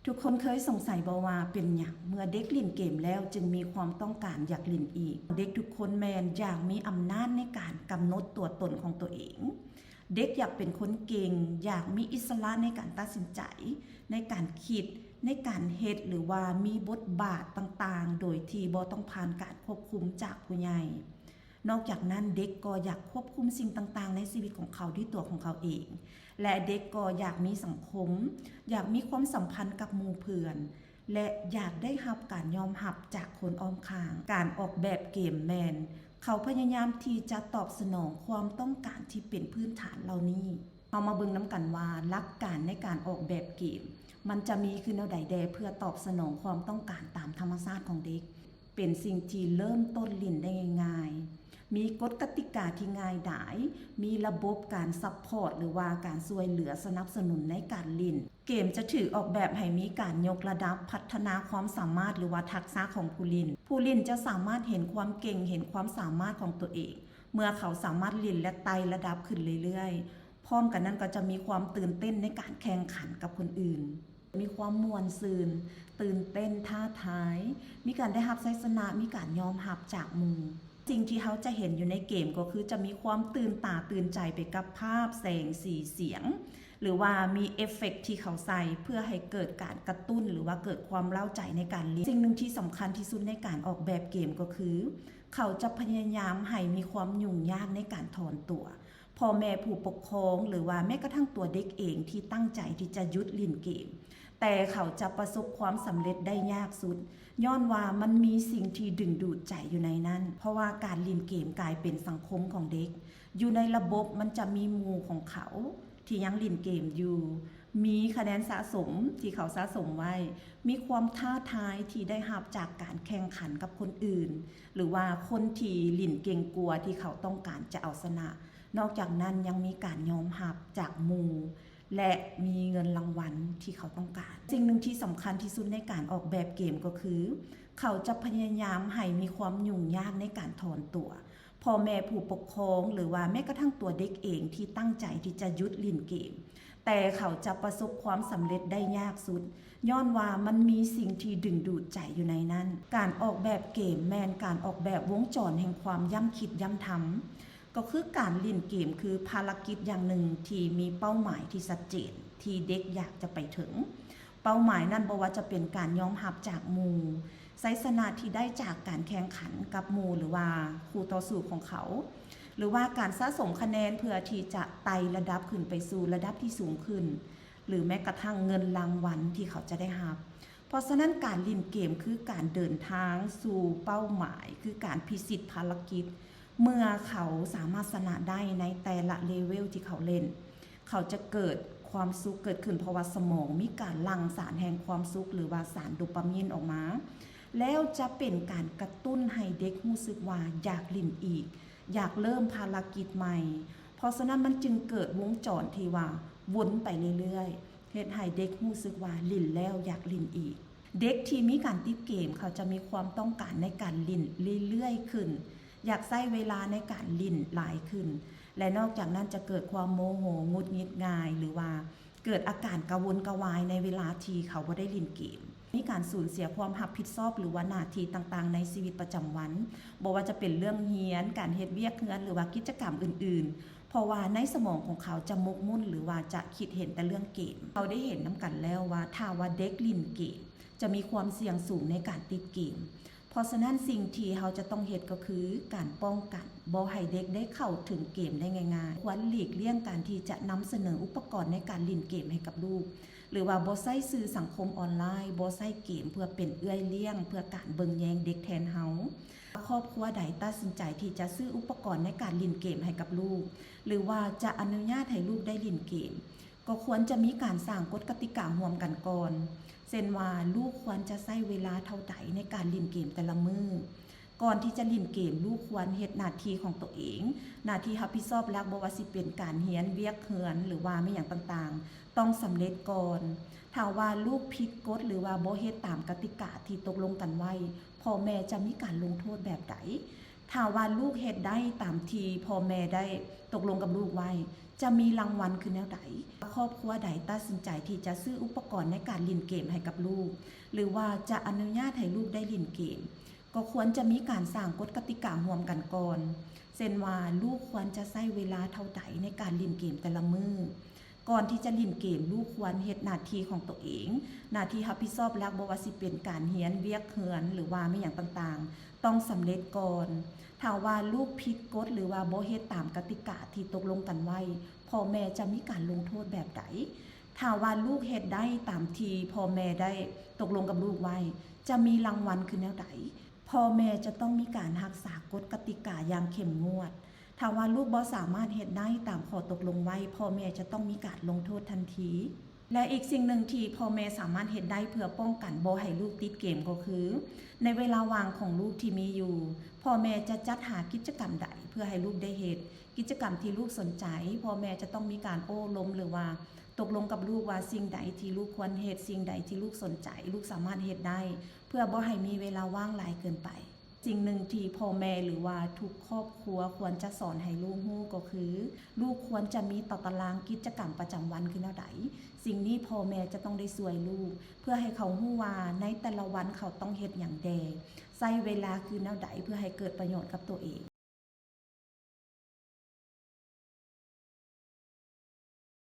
ທຸກຄົນເຄີຍສົງໄສບໍ່ວ່າເປັນຫຍັງເມື່ອເດັກຫຼິ້ນເກມແລ້ວຈຶ່ງມີຄວາມຕ້ອງການຢາກຫຼິ້ນອີກ? ເດັກທຸກຄົນແມ່ນຢາກມີອຳນາດໃນການກຳນົດຕົວຕົນຂອງຕົວເອງ. ເດັກຢາກເປັນຄົນເກັ່ງ, ຢາກມີອິດສະຫຼະໃນການຕັດສິນໃຈ, ໃນການຄິດ, ໃນການເຮັດ ຫຼືວ່າມີບົດບາດຕ່າງໆ ໂດຍທີ່ບໍ່ຕ້ອງຜ່ານການຄວບຄຸມຈາກຜູ້ໃຫຍ່. ນອກຈາກນັ້ນ, ເດັກກໍຢາກຄວບຄຸມສິ່ງຕ່າງໆໃນຊີວິດຂອງເຂົາດ້ວຍຕົວຂອງເຂົາເອງ ແລະ ເດັກກໍຢາກມີສັງຄົມ, ຢາກມີຄວາມສຳພັນກັບໝູ່ເພື່ອນ ແລະ ຢາກໄດ້ຮັບການຍອມຮັບຈາກຄົນອ້ອມຂ້າງ. ການອອກແບບເກມແມ່ນເຂົາພະຍາຍາມທີ່ຈະຕອບສະໜອງຄວາມຕ້ອງການທີ່ເປັນພື້ນຖານເຫຼົ່ານີ້. ເຮົາມາເບິ່ງນຳກັນວ່າຫຼັກການໃນການອອກແບບເກມ ມັນຈະມີຄືແນວໃດແດ່ເພື່ອຕອບສະໜອງຄວາມຕ້ອງການຕາມທຳມະຊາດຂອງເດັກ. ເປັນສິ່ງທີ່ເລີ່ມຕົ້ນຫຼິ້ນໄດ້ງ່າຍໆ, ມີກົດກະຕິກາທີ່ງ່າຍດາຍ, ມີລະບົບການຊັບພອດ ຫຼືວ່າການຊ່ວຍເຫຼືອສະໜັບສະໜູນໃນການຫຼິ້ນ. ເກມຈະຖືກອອກແບບໃຫ້ມີການຍົກລະດັບ, ພັດທະນາຄວາມສາມາດ ຫຼືວ່າທັກສະຂອງຜູ້ຫຼິ້ນ. ຜູ້ຫຼິ້ນຈະສາມາດເຫັນຄວາມເກັ່ງ, ເຫັນຄວາມສາມາດຂອງຕົວເອງ ເມື່ອເຂົາສາມາດຫຼິ້ນ ແລະ ໄຕ່ລະດັບຂຶ້ນເລື້ອຍໆ. ພ້ອມກັນນັ້ນກໍຈະມີຄວາມຕື່ນເຕັ້ນໃນການແຂ່ງຂັນກັບຄົນອື່ນ, ມີຄວາມມ່ວນຊື່ນ, ຕື່ນເຕັ້ນ, ທ້າທາຍ, ມີການໄດ້ຮັບໄຊຊະນະ, ມີການຍອມຮັບຈາກໝູ່. ສິ່ງທີ່ເຮົາຈະເຫັນຢູ່ໃນເກມກໍຄືຈະມີຄວາມຕື່ນຕາຕື່ນໃຈໄປກັບພາບ, ແສງ, ສີ, ສຽງ ຫຼືວ່າມີເອຟເຟັກທີ່ເຂົາໃສ່ເພື່ອໃຫ້ເກີດການກະຕຸ້ນ ຫຼືວ່າເກີດຄວາມເລົ້າໃຈໃນການຫຼິ້ນ. ສິ່ງໜຶ່ງທີ່ສຳຄັນທີ່ສຸດໃນການອອກແບບເກມກໍຄື ເຂົາຈະພະຍາຍາມໃຫ້ມີຄວາມຫຍຸ້ງຍາກໃນການຖອນຕົວ. ພໍ່ແມ່ຜູ້ປົກຄອງ ຫຼືວ່າແມ້ກະທັ້ງຕົວເດັກເອງທີ່ຕັ້ງໃຈທີ່ຈະຢຸດຫຼິ້ນເກມ, ແຕ່ເຂົາຈະປະສົບຄວາມສຳເລັດໄດ້ຍາກສຸດ, ຍ້ອນວ່າມັນມີສິ່ງທີ່ດຶງດູດໃຈຢູ່ໃນນັ້ນ, ເພາະວ່າການຫຼິ້ນເກມກາຍເປັນສັງຄົມຂອງເດັກ. ຢູ່ໃນລະບົບມັນຈະມີໝູ່ຂອງເຂົາທີ່ຍັງຫຼິ້ນເກມຢູ່, ມີຄະແນນສະສົມທີ່ເຂົາສະສົມໄວ້, ມີຄວາມທ້າທາຍທີ່ໄດ້ຮັບຈາກການແຂ່ງຂັນກັບຄົນອື່ນ ຫຼືວ່າຄົນທີ່ຫຼິ້ນເກັ່ງກວ່າທີ່ເຂົາຕ້ອງການຈະເອົາຊະນະ. ນອກຈາກນັ້ນຍັງມີການຍອມຮັບຈາກໝູ່ ແລະ ມີເງິນລາງວັນທີ່ເຂົາຕ້ອງການ. ສິ່ງໜຶ່ງທີ່ສຳຄັນທີ່ສຸດໃນການອອກແບບເກມກໍຄື ເຂົາຈະພະຍາຍາມໃຫ້ມີຄວາມຫຍຸ້ງຍາກໃນການຖອນຕົວ. ພໍ່ແມ່ຜູ້ປົກຄອງ ຫຼືວ່າແມ້ກະທັ້ງຕົວເດັກເອງທີ່ຕັ້ງໃຈທີ່ຈະຢຸດຫຼິ້ນເກມ, ແຕ່ເຂົາຈະປະສົບຄວາມສຳເລັດໄດ້ຍາກສຸດ, ຍ້ອນວ່າມັນມີສິ່ງທີ່ດຶງດູດໃຈຢູ່ໃນນັ້ນ. ການອອກແບບເກມແມ່ນການອອກແບບວົງຈອນແຫ່ງຄວາມຢ້ຳຄິດຢ້ຳທຳ. ກໍຄືການຫຼິ້ນເກມຄືພາລະກິດຢ່າງໜຶ່ງທີ່ມີເປົ້າໝາຍທີ່ຊັດເຈນ ທີ່ເດັກຢາກຈະໄປເຖິງ. ເປົ້າໝາຍນັ້ນບໍ່ວ່າຈະເປັນການຍອມຮັບຈາກໝູ່, ໄຊຊະນະທີ່ໄດ້ຈາກການແຂ່ງຂັນກັບໝູ່ ຫຼືວ່າຄູ່ຕໍ່ສູ້ຂອງເຂົາ, ຫຼືວ່າການສະສົມຄະແນນເພື່ອທີ່ຈະໄຕ່ລະດັບຂຶ້ນໄປສູ່ລະດັບທີ່ສູງຂຶ້ນ, ຫຼືແມ້ກະທັ່ງເງິນລາງວັນທີ່ເຂົາຈະໄດ້ຮັບ. ເພາະສະນັ້ນການຫຼິ້ນເກມຄືການເດີນທາງສູ່ເປົ້າໝາຍ, ຄືການພິຊິດພາລະກິດ. ເມື່ອເຂົາສາມາດຊະນະໄດ້ໃນແຕ່ລະເລເວວທີ່ເຂົາຫຼິ້ນ, ເຂົາຈະເກີດຄວາມສຸກເກີດຂຶ້ນ ເພາະວ່າສະໝອງມີການຫຼັ່ງສານແຫ່ງຄວາມສຸກ ຫຼືວ່າສານໂດປາມີນອອກມາ, ແລ້ວຈະເປັນການກະຕຸ້ນໃຫ້ເດັກຮູ້ສຶກວ່າຢາກຫຼິ້ນອີກ, ຢາກເລີ່ມພາລະກິດໃໝ່. ເພາະສະນັ້ນມັນຈຶ່ງເກີດວົງຈອນທີ່ວ່າວົນໄປເລື້ອຍໆ, ເຮັດໃຫ້ເດັກຮູ້ສຶກວ່າຫຼິ້ນແລ້ວຢາກຫຼິ້ນອີກ. ເດັກທີ່ມີການຕິດເກມ ເຂົາຈະມີຄວາມຕ້ອງການໃນການຫຼິ້ນເລື້ອຍໆຂຶ້ນ, ຢາກໃຊ້ເວລາໃນການຫຼິ້ນຫຼາຍຂຶ້ນ ແລະ ນອກຈາກນັ້ນຈະເກີດຄວາມໂມໂຫ, ຫງຸດຫງິດງ່າຍ ຫຼືວ່າເກີດອາການກະວົນກະວາຍໃນເວລາທີ່ເຂົາບໍ່ໄດ້ຫຼິ້ນເກມ. ມີການສູນເສຍຄວາມຮັບຜິດຊອບ ຫຼືວ່າໜ້າທີ່ຕ່າງໆໃນຊີວິດປະຈຳວັນ, ບໍ່ວ່າຈະເປັນເລື່ອງຮຽນ, ການເຮັດວຽກເຮືອນ ຫຼືວ່າກິດຈະກຳອື່ນໆ. ເພາະວ່າໃນສະໝອງຂອງເຂົາຈະໝົກໝຸ້ນ ຫຼືວ່າຈະຄິດເຫັນແຕ່ເລື່ອງເກມ. ເຮົາໄດ້ເຫັນນຳກັນແລ້ວວ່າ ຖ້າວ່າເດັກຫຼິ້ນເກມ ຈະມີຄວາມສ່ຽງສູງໃນການຕິດເກມ. ເພາະສະນັ້ນສິ່ງທີ່ເຮົາຈະຕ້ອງເຮັດກໍຄືການປ້ອງກັນ ບໍ່ໃຫ້ເດັກໄດ້ເຂົ້າເຖິງເກມໄດ້ງ່າຍໆ. ຄວນຫຼີກລ່ຽງການທີ່ຈະນຳສະເໜີອຸປະກອນໃນການຫຼິ້ນເກມໃຫ້ກັບລູກ, ຫຼືວ່າບໍ່ໃຊ້ສື່ສັງຄົມອອນລາຍ, ບໍ່ໃຊ້ເກມເພື່ອເປັນເອື້ອຍລ້ຽງ ເພື່ອການເບິ່ງແຍງເດັກແທນເຮົາ. ຄອບຄົວໃດຕັດສິນໃຈທີ່ຈະຊື້ອຸປະກອນໃນການຫຼິ້ນເກມໃຫ້ກັບລູກ ຫຼືວ່າຈະອະນຸຍາດໃຫ້ລູກໄດ້ຫຼິ້ນເກມ, ກໍຄວນຈະມີການສ້າງກົດກະຕິກາຮ່ວມກັນກ່ອນ, ເຊັ່ນວ່າ ລູກຄວນຈະໃຊ້ເວລາເທົ່າໃດໃນການຫຼິ້ນເກມແຕ່ລະມື້. ກ່ອນທີ່ຈະຫຼິ້ນເກມ, ລູກຄວນເຮັດໜ້າທີ່ຂອງຕົວເອງ, ໜ້າທີ່ຮັບຜິດຊອບຫຼັກ, ບໍ່ວ່າຊິເປັນການຮຽນ, ວຽກເຮືອນ ຫຼືວ່າແມ່ນຫຍັງຕ່າງໆ, ຕ້ອງສຳເລັດກ່ອນ. ຖ້າວ່າລູກຜິດກົດ ຫຼືວ່າບໍ່ເຮັດຕາມກະຕິກາທີ່ຕົກລົງກັນໄວ້, ພໍ່ແມ່ຈະມີການລົງໂທດແບບໃດ? ຖ້າວ່າລູກເຮັດໄດ້ຕາມທີ່ພໍ່ແມ່ໄດ້ຕົກລົງກັບລູກໄວ້, ຈະມີລາງວັນຄືແນວໃດ? ຄອບຄົວໃດຕັດສິນໃຈທີ່ຈະຊື້ອຸປະກອນໃນການຫຼິ້ນເກມໃຫ້ກັບລູກ ຫຼືວ່າຈະອະນຸຍາດໃຫ້ລູກໄດ້ຫຼິ້ນເກມ ກໍຄວນຈະມີການສ້າງກົດກະຕິກາຮ່ວມກັນກ່ອນ ເຊັ່ນວ່າ ລູກຄວນຈະໃຊ້ເວລາເທົ່າໃດໃນການຫຼິ້ນເກມແຕ່ລະມື້. ກ່ອນທີ່ຈະຫຼິ້ນເກມ, ລູກຄວນເຮັດໜ້າທີ່ຂອງຕົວເອງ, ໜ້າທີ່ຮັບຜິດຊອບຫຼັກ, ບໍ່ວ່າຊິເປັນການຮຽນ, ວຽກເຮືອນ ຫຼືວ່າແມ່ນຫຍັງຕ່າງໆ ຕ້ອງສຳເລັດກ່ອນ. ຖ້າວ່າລູກຜິດກົດ ຫຼືວ່າບໍ່ເຮັດຕາມກະຕິກາທີ່ຕົກລົງກັນໄວ້, ພໍ່ແມ່ຈະມີການລົງໂທດແບບໃດ? ຖ້າວ່າລູກເຮັດໄດ້ຕາມທີ່ພໍ່ແມ່ໄດ້ຕົກລົງກັບລູກໄວ້, ຈະມີລາງວັນຄືແນວໃດ? ພໍ່ແມ່ຈະຕ້ອງມີການຮັກສາກົດກະຕິກາຢ່າງເຂັ້ມງວດ. ຖ້າວ່າລູກບໍ່ສາມາດເຮັດໄດ້ຕາມຂໍ້ຕົກລົງໄວ້, ພໍ່ແມ່ຈະຕ້ອງມີການລົງໂທດທັນທີ. ແລະ ອີກສິ່ງໜຶ່ງທີ່ພໍ່ແມ່ສາມາດເຮັດໄດ້ເພື່ອປ້ອງກັນບໍ່ໃຫ້ລູກຕິດເກມກໍຄື ໃນເວລາວ່າງຂອງລູກທີ່ມີຢູ່, ພໍ່ແມ່ຈະຈັດຫາກິດຈະກຳໃດເພື່ອໃຫ້ລູກໄດ້ເຮັດ, ກິດຈະກຳທີ່ລູກສົນໃຈ, ພໍ່ແມ່ຈະຕ້ອງມີການໂອ້ລົມ ຫຼືວ່າຕົກລົງກັບລູກວ່າສິ່ງໃດທີ່ລູກຄວນເຮັດ, ສິ່ງໃດທີ່ລູກສົນໃຈ, ລູກສາມາດເຮັດໄດ້ ເພື່ອບໍ່ໃຫ້ມີເວລາວ່າງຫຼາຍເກີນໄປ. ສິ່ງໜຶ່ງທີ່ພໍ່ແມ່ ຫຼືວ່າທຸກຄອບຄົວຄວນຈະສອນໃຫ້ລູກຮູ້ກໍຄື ລູກຄວນຈະມີຕາຕະລາງກິດຈະກຳປະຈຳວັນຄືແນວໃດ. ສິ່ງນີ້ພໍ່ແມ່ຈະຕ້ອງໄດ້ຊ່ວຍລູກ ເພື່ອໃຫ້ເຂົາຮູ້ວ່າໃນແຕ່ລະວັນເຂົາຕ້ອງເຮັດຫຍັງແດ່, ໃຊ້ເວລາຄືແນວໃດເພື່ອໃຫ້ເກີດປະໂຫຍດກັບຕົວເອງ.